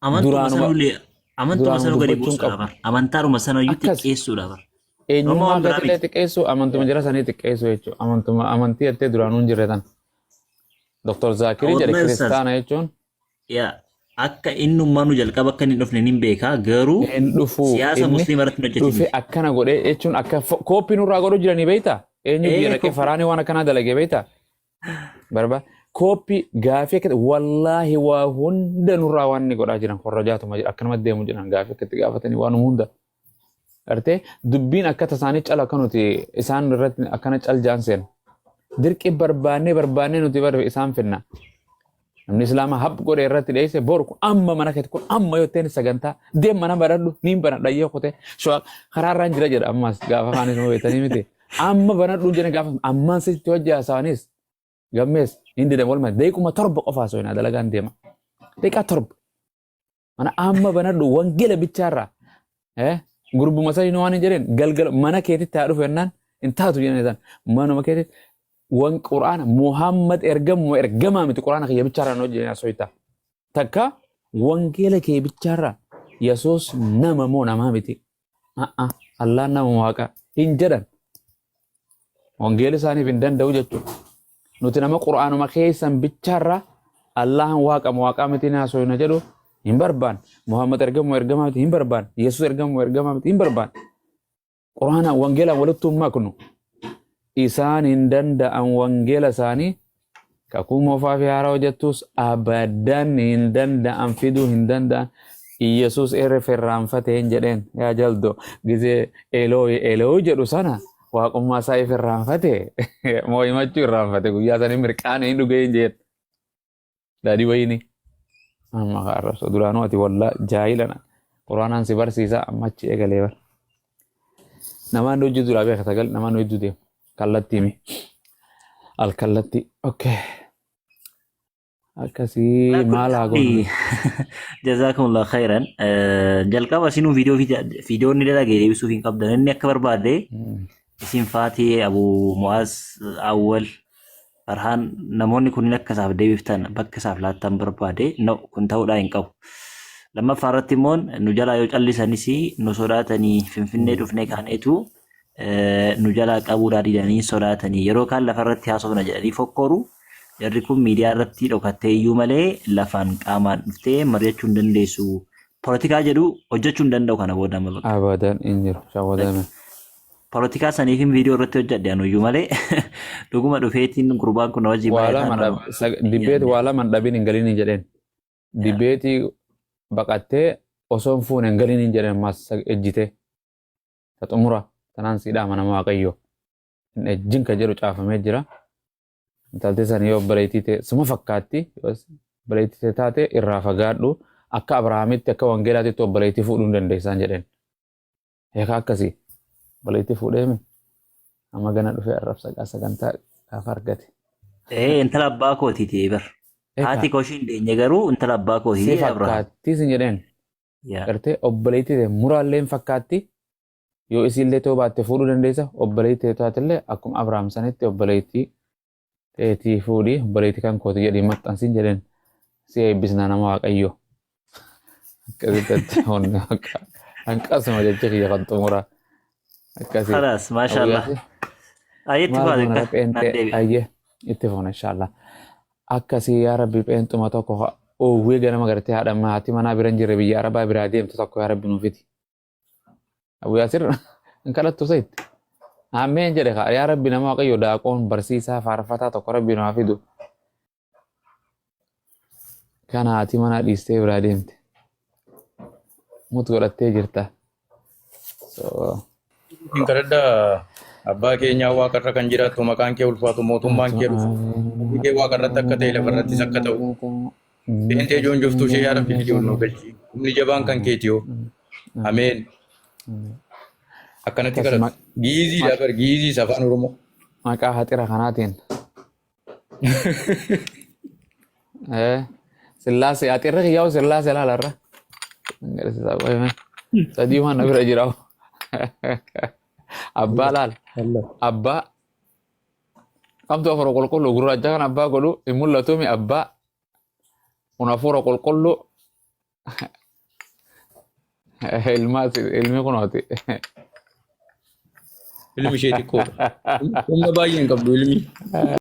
Amantuma Duraanuma sanullee amantuma duraanuma sanuu gadi dubbachuun buusuudha qabu. bar. Amantaadhuma sanayyuu Akkas. xiqqeessuudha bar. Nama Eenyummaa waan biraa keetillee miti. xiqqeessuu amantuma jira sanii xiqqeessuu jechuudha. Amantuma amantii jettee duraanuu hin jirre tan. Dr. Zaakirii jedhe Wallahi ustaz. kiristaana jechuun Yaa akka innummaa nu jalqaba akka inni hin dhufne nin beekaa garuu hin dhufu siyaasa inni musliima irratti hin hojjetin dhufe miti. akkana godhee jechuun akka kooppii nurraa godhuu jiranii beektaa? Eenyu biyya Ee dhaqee koppii faraanii waan akkanaa dalagee beektaa? Barba kooppii gaafii akka wallaahi waa hunda nurraa waan inni godhaa jiran korrajaatuma jira akkanumatti deemu jiran gaafii akka itti gaafatanii waanuma hunda. Gartee dubbiin akka tasaanii cala akka nuti isaan irratti akkana cal jaan seena. Dirqi barbaannee barbaannee nuti bar isaan finna. Namni islaamaa hap godhe irratti dheesse boru kun amma mana keetti kun amma yoo ta'e sagantaa deem mana baradhu niin banadha yoo kute shawaa karaarraan jira jedha ammas gaafa kaanis moo beektanii miti. Amma banadhu jedhan gaafa ammaan sitti hojii haasa'anis gammees hin didan walumaa daqiiquma 7 qofa haasa'ina dalagaan deema. Daqiiqaa 7 mana amma banadhu wangeela bichaarraa gurbuma sanii waan hin jedheen galgala mana keetitti haa dhufu jennaan hin taatu jedhan isaan manuma keetitti wan quraana Muhammad ergamuma ergamaa miti quraana kiyya bichaarraa nu hojii haasofta. Takka wangeela kee bichaarraa Yesuus nama moo namaa miti. Allaan nama waaqa hin jedhan. Wangeela isaaniif hin danda'u jechuudha. Nuti nama quraanuma keessan bichaarraa Allahan waaqa moo waaqaa miti ni haasofna jedhu hin barbaan. Muhammad ergamuma ergamaa miti hin barbaan. Yesuus ergamuma ergamaa miti hin barbaan. Quraana wangeelaan walitti hin maknu. Isaan hin danda'an wangeela isaanii kakuu moofaa fi haaraa hojjettus abadan hin danda'an fiduu hin danda'an. Iyyasuus eerreef irraanfate hin jedheen yaa jaldo gizee Elooyi Elooyi jedhu sana waaqummaa isaa if irraanfate moo himachuu irraanfate guyyaa sanii mirqaane hin dhugee hin jedheen. Daadhii wayinii. Amma ka arrabsoo duraanuu ati wallaa jaahilana. Quraanaan si barsiisa amma achi eegalee bar. Namaan hojii duraa beeka sagal namaan hojii deemu. Kallattii mi. Al kallattii. Okay. Akkasii maal haa goonu? Jazakumullah khairan. Jalqaba isinuu viidiyoo viidiyoo inni dalage deebisuuf hin qabdan. Inni akka barbaade isin Faatii, Abu Mu'aaz, Awwal, Farhaan namoonni kunniin akka isaaf deebiftan bakka isaaf laattan barbaade no kun ta'uudhaa hin qabu. Lammaffaa irratti immoo nu jalaa yoo callisanis nu sodaatanii Finfinnee dhufnee kaaneetu nu jalaa qabuudhaa didanii sodaatanii yeroo kaan lafa irratti haasofna jedhanii fokkoru. Jarri kun miidiyaa irratti dhokattee iyyuu malee lafaan qaamaan dhuftee mari'achuu hin dandeessu. Polotikaa jedhu hojjechuu hin danda'u kana booda amma bakka. Abadan hin jiru. Shawwadame. Polotikaa saniifin viidiyoo irratti hojjedhe anuyyuu malee dhuguma dhufeetiin gurbaan kun na wajjin Waa mari'ataa lama nama. dibbeeti waa lama hin dhabin hin galin hin jedheen. Dibbeetii baqattee osoo hin fuune hin galin hin jedheen ammas ejjitee. Ta xumura tanaan sii dhaama nama Waaqayyoo. Hin ejjin ka jedhu caafamee jira. Intalti san yoo obboleettii ta'e suma fakkaatti yoo obboleettii ta'e taate irraa fagaadhu akka Abrahaamitti akka wangeelaatitti obboleettii fuudhuu hin dandeessaan jedheen. Eekaa akkasii obboleettii fuudheemi amma gana dhufee arrabsa gaa sagantaa gaafa argate. Ee intala abbaa kootiiti bar. Eekaa Haati koo ishiin deenye garuu intala abbaa si kootiiti Abrahaam. fakkaattii sin jedheen Yaa. gartee obboleettii ta'e muraallee hin fakkaatti yoo isiillee ta'uu baatte fuudhuu dandeessa obboleettii ta'e taatellee akkuma Abrahaam sanitti obboleettii teetii fuudhi obboleettii kan kooti jedhii maxxansin jedheen si eebbisnaa nama Waaqayyoo. Akkasitti onni akka hanqasuma jecha kiyya kan xumuraa akkasii. Khalaas maashaallah. Abu Yaasir Ayyee itti maal fufaa goona xiqqaa naan pheenxee deebi'a. ayyee itti fuuna inshaallah. Akkasii yaa Rabbi pheenxuma tokko oowwee ganama gartee haadha haati manaa bira hin jirre biyya Arabaa biraa deemtu tokko yaa Rabbi nuuf fidi. Abu Yaasir hin kadhattu sayitti. Ameen jedhe kaa yaa Rabbi nama Waaqayyo daaqoon barsiisaa faarfataa tokko Rabbi nu haa fidu. Kana haati manaa dhiistee biraa deemte. Mut godhattee jirta. So, Hin kadhadhaa abbaa keenyaa waaqarra kan jiraattu maqaan kee ulfaatu mootummaan kee dhufu. Hojii kee waaqarratti akka ta'e lafarrattis akka ta'u. Seentee joonjoftuu ishee yaa Rabbi fidii ol nuu galchi. Humni jabaan kan keeti yoo. Ameen. Akkanatti Akkas kadhatu. Giiziidha bar giiziis afaan Oromoo. maqaa haxira kanaatiin. Sillaasee haxirri kiyyaa'u sillaasee laalarra. Agarsiisaa qoyime. Sadii waan na bira jira. Abbaa laal. Abbaa. Kamtu afur qulqulluu gurraacha kan abbaa godhu hin mul'atumi abbaa. Kun hafuura qulqulluu. Ilmaa ilmi kunooti. Ilmi ishee xiqqoodha. Humna baay'ee hin qabdu ilmi.